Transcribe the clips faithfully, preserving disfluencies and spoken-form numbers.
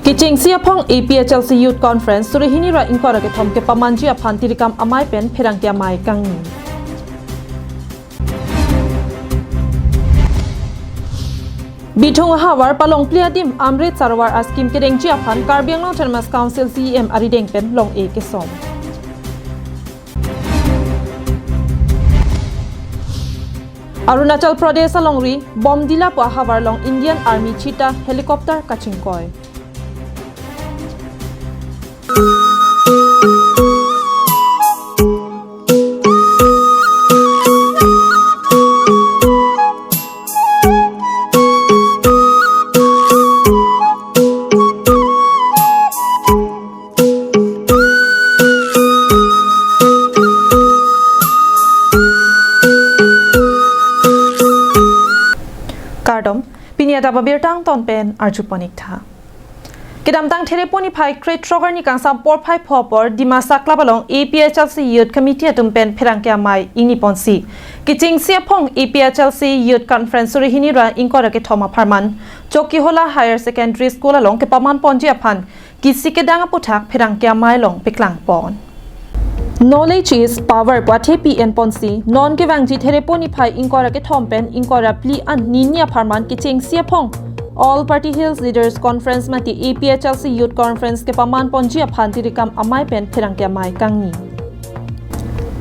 Kechengsi aphong A P H L C Youth Conference suri hini ra ingkoi ra kethom kepamanji aphan tirikam amei pen pherangke amei kangni. Bithung ahavar palongpli adim Amrit Sarovar a-scheme kerengji aphan Karbi Anglong Autonomous Council C E M arideng pen long-e kesom. Arunachal Pradesh alongri Bomdila pu ahavar along Indian Army Cheetah helicopter kachingkoi. Kardom, pini adap abirta angton pen arjupon-ik tha. Kedamtang Thereponi phai krethrok arni kangsam porphai pho apor Dimasa Club along A P H L C Youth Committee atum pen pherangke amei ingniponsi kechengsi aphong A P H L C Youth Conference suri hini ra ingkoi ra kethom apharman Chokihola Higher Secondary School along kepamanponji aphan kisi kedang aputhak pherangke amei along paklangpon. Knowledge is power pu athe pi enponsi non kevangji Thereponi phai ingkoi ra kethom pen ingkoi ra phli an nini apharman kechengsi aphong All Party Hills Leaders Conference mate A P H L C Youth Conference kepamanponji aphan tirikam amei pen pherangke amei kangni.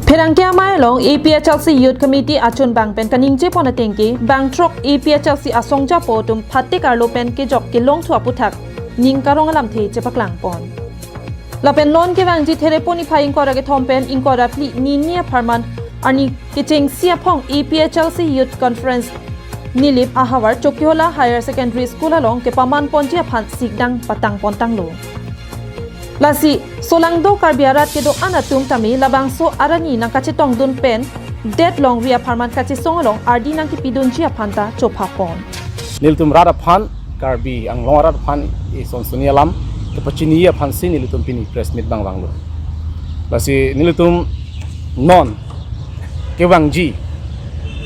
Pherangke amei along A P H L C Youth Committee achunbang pen kaningjepon atengke bangthrok A P H L C asong japo atum phatek arlo pen kejok kelongthu aputhak ning karong alamthe chepaklangpon. Lapen non kevangji Thereponi phai ingkoi ra kethom pen ingkoi ra phli nini apharman arni kechengsi aphong A P H L C Youth Conference Nilip ahavar Chokihola Higher Secondary School along kepamanponji aphan sikdang patangpon tanglo. Lasi solangdo Karbi arat kedo-an atum tame labangso arni nangkachetongdun pen det longri apharman kachesong along ardi nangkepidunji aphanta chophapon. Nelitum rat aphan, Karbi Anglong arat aphan isonsoni alam kepachini aphansi nelitum pini press meet bang vanglo. Lasi nelitum non kevangji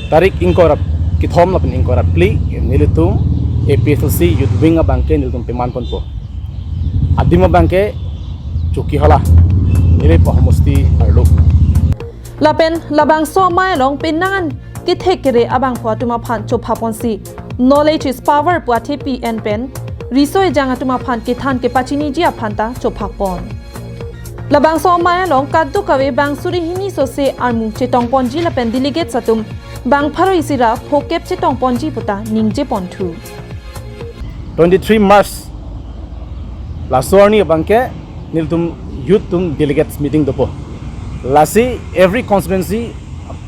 tarik ingkoi ra kethom lapen ingkoi ra phli nelitum A P H L C Youth Wing abangke nelitum pemanponpo. Adim abangke Chokihola, Nilip ahomosti arlo. Lapen labangso amei along penang an kethek kere abangphu atum aphan chophaponsi knowledge is power pu athe pi en pen riso ejang atum aphan kethan kepachiniji aphanta chophapon. Labangso amei along kadokave bang suri hini sose armu chetongponji lapen delegates atum bang pharo isi ra phokep chetongponji puta ningjeponthu. Twenty-three March laso arni abangke nelitum youth atum delegates meeting dopo. Lasi every constituency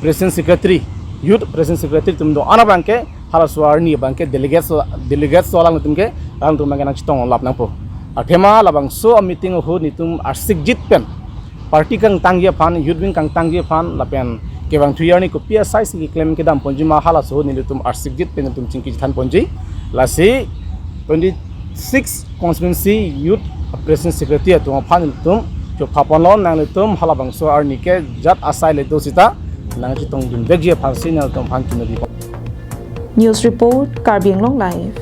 president secretary, youth president secretary atum do-an abangke halaso arni abangke delegates, delegates alangtum ke alangtum abangke nangchetong lap nangpo. Athema labangso meeting ahut nelitum arsikjit pen party kangtangji aphan, youth wing kangtangji aphan lapen kevangthu arni kopi asaisi keklem kedamponji ma halaso ahut nelitum arsikjit pen nelitum chingki chethanponji. Lasi twenty-six constituency youth president secretary atum aphan nelitum chophaponlo, nanglitum halabangso arni ke jat asai le do sita nangchetongdunvekji aphansi nangtum aphan chunari. News report, Karbi Anglong Live.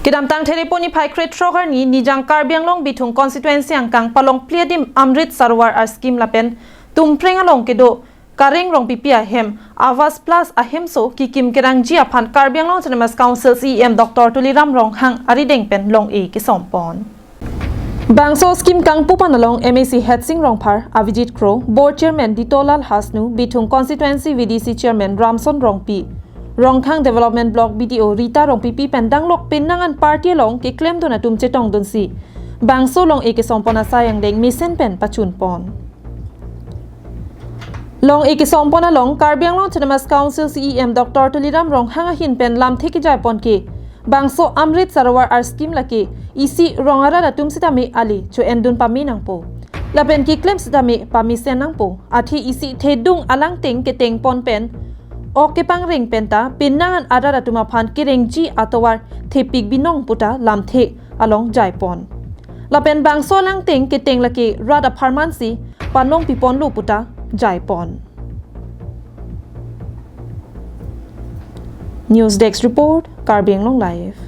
Kedamtang Thereponi phai krethrok arni Nijang Karbi Anglong Bithung constituency angkang palongpli adim Amrit Sarovar a-scheme lapen Tumpreng along kedo Kareng Rongpipi ahem Awas Plus ahemso kikim kerangji aphan Karbi Anglong Autonomous Council C E M Doctor Tuliram Ronghang arideng pen long-e kesompon. Bangso scheme kangpupan along M A C Headsing Rongphar, Avijit Kro, Board Chairman Ditolal Hasnu, Bithung Constituency V D C Chairman Ramson Rongpi, Rongkhang Development Block B D O Rita Rongpipi pen danglok penang an party along keklemdun atum chetongdunsi bangso long-e kesompon asai angdeng mesen pen pachunpon. Long-e kesompon along Karbi Anglong Autonomous Council C E M Doctor Tuliram Ronghang ahin pen lamthe kejaipon ke bangso Amrit Sarovar a-scheme lake isi rong arat atum sitame ale cho-endun pame nangpo. Lapen keklem sitame pamesen nangpo. Athe isi thedung alangteng ketengpon pen ok kepangreng penta penang an arat atum aphan kerengji atovar thepik binong puta lamthe along jaipon. Lapen bangso alangteng keteng lake rat apharmansi panong piponlo puta jaipon. News Desk Report, Karbi Anglong Live.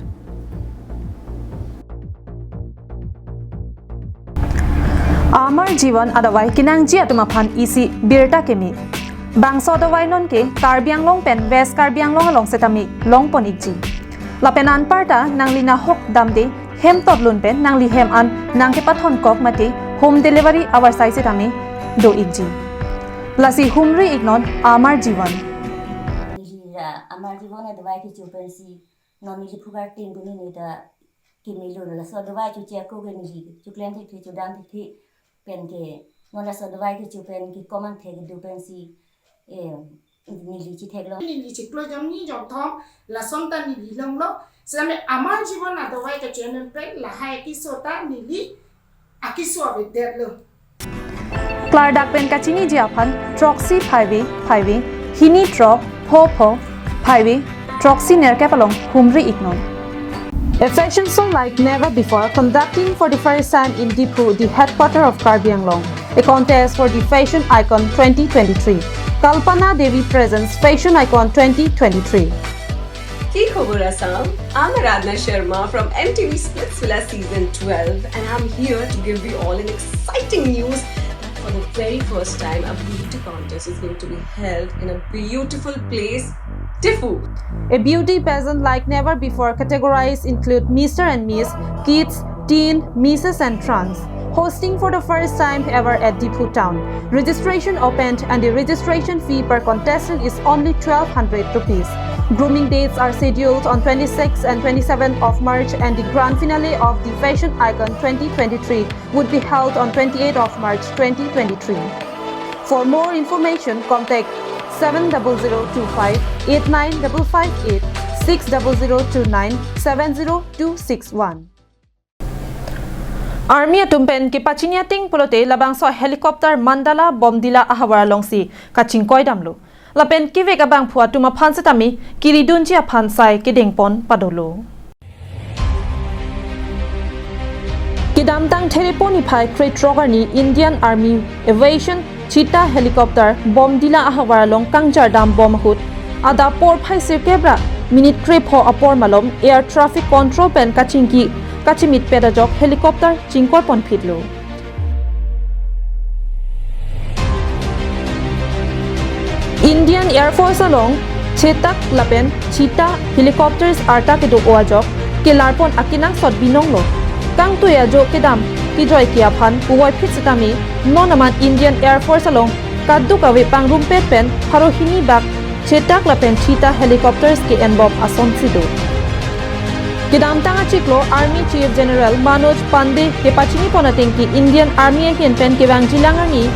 Amar Jivan adavai kenangji atum aphan isi birta keme. Bangso adavai nonke Karbi Anglong pen West Karbi Anglong along setame longpon ikji. Lapen anparta nangli nahok damde hem totlun pen nangli hem an nangkepathon kok mate home delivery avarsai setame do ikji. Lasi humri iknon Amar Jivan. Neli ra Amar Jivan adavai kecho pensi non neli phugar tin puni neta kemelo, laso adavai choche ako ke neli choklem thekthe chodam thekthe penke non laso adavai kecho pen kekom angthek kedo pensi, eh, neli chetheklong. Neli chiklo jom ni jom thom lason ta neli longlo. Setame Amar Jivan adavai kecho pen lahai keso ta neli akeso avedetlo. Klardak pen kachiniji aphan throksi phaive phaive, hini throk, pho pho, phaive, throksi nerkep along humri iknon. A fashion show like never before, conducting for the first time in Diphu, the headquarter of Karbi Anglong. A contest for the fashion icon twenty twenty-three. Kalpana Devi presents Fashion Icon twenty twenty-three. Ki khobor Assam? I'm Aradhna Sharma from M T V Splitsvilla season twelve, and I'm here to give you all an exciting news that for the very first time, a beauty contest is going to be held in a beautiful place, Diphu. A beauty pageant like never before. Categories include Mister and Miss, Kids, Teen, Misses and Trans. Hosting for the first time ever at Diphu town. Registration opened and the registration fee per contestant is only twelve hundred rupees. Grooming dates are scheduled on twenty-sixth and twenty-seventh of March, and the grand finale of the Fashion Icon twenty twenty-three would be held on twenty-eighth of March twenty twenty-three. For more information, contact seven double zero two five eight nine double five eight, six double zero two nine seven zero two six one. Army atum pen kepachini ateng pulote labangso helicopter Mandala Bomdila ahavar alongsi kachingkoi damlo. Lapen kevek abangphu atum aphan setame kiridunji aphan sai kedengpon padolo. Kedamtang Therepo niphai krethrok arni Indian Army Aviation Cheetah helicopter Bomdila ahavar along kangjar dambom ahut adap porphai sirkep ra minute krepho apor malom air traffic control pen kachingki kachimitpet ajok helicopter chingkoiponphitlo. Indian Air Force along Chetak lapen Cheetah helicopters arta kedo-o ajok kelarpon akenangsot binonglo. Kangtui ajo kedam kejoike aphan puvoiphit setame non amat Indian Air Force along kaduk ave pangrumpet pen pharo hini bak Chetak lapen Cheetah helicopters ke-enbom asonsi do. Kedamtang achiklo Army Chief General Manoj Pandey kepachinipon atengke Indian Army ahin pen kevangjilang arni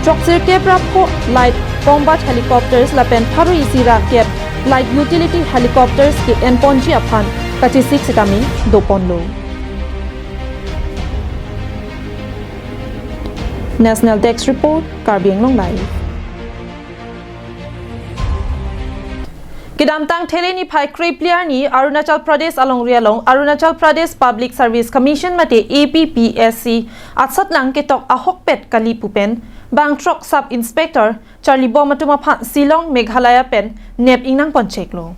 throksirkep ra pho light combat helicopters lapen pharo isi ra kep light utility helicopters ke-enponji aphan kachesik setame doponlo. National Desk Report, Karbi Anglong Live. Kedamtang There niphai krephli arni Arunachal Pradesh alongri along Arunachal Pradesh Public Service Commission mate A P P S C asatlang ketok ahokpet kali pupen bangthrok Sub Inspector charlibom atum aphan Shillong, Meghalaya pen nep ingnangponcheklo.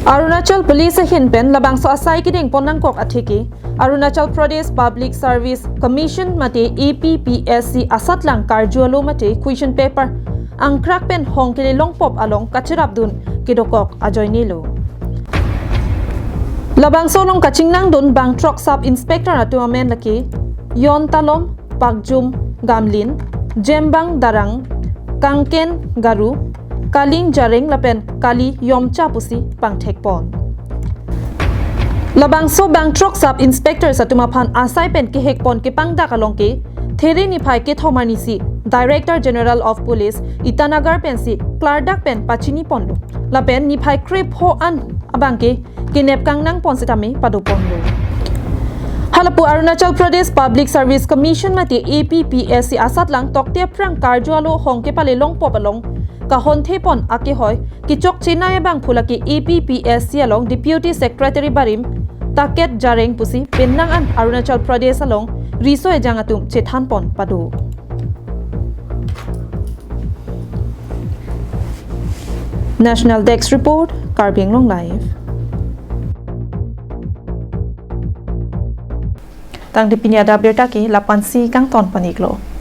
Arunachal Police ahin pen labangso asai kedengpon nangkok atheke Arunachal Pradesh Public Service Commission mate A P P S C asatlang karju alo mate question paper angkrak pen hong kele longpop along kacherapdun kedokok ajoinelo. Labangso along kachingnangdun bangthrok Sub Inspector atum amen lake Yontalom, Pakjum Gamlin, Jembang Darang, Kangken Garu, Kaling Jareng lapen Kali Yomcha pusi pangthekpon. Labangso bangthrok Sub Inspectors atum aphan asai pen kehekpon kepangdak along ke There niphai kethom arnisi Director General of Police Itanagar pensi klardak pen pachiniponlo. Lapen niphai krepho an abangke kenep kangnangpon setame padoponlo. Halapu Arunachal Pradesh Public Service Commission mate A P P S C asatlang tokte aphrang karju alo hong kepale longpop along kahonthepon akehoi kechokchenei abangphu lake A P P S C along Deputy Secretary barim Taket Jareng pusi penang an Arunachal Pradesh along riso ejang atum chethanpon pado. National Desk Report, Karbi Anglong Live. Tangte pini adap birta ke lapu-ansi kangton pon-iklo.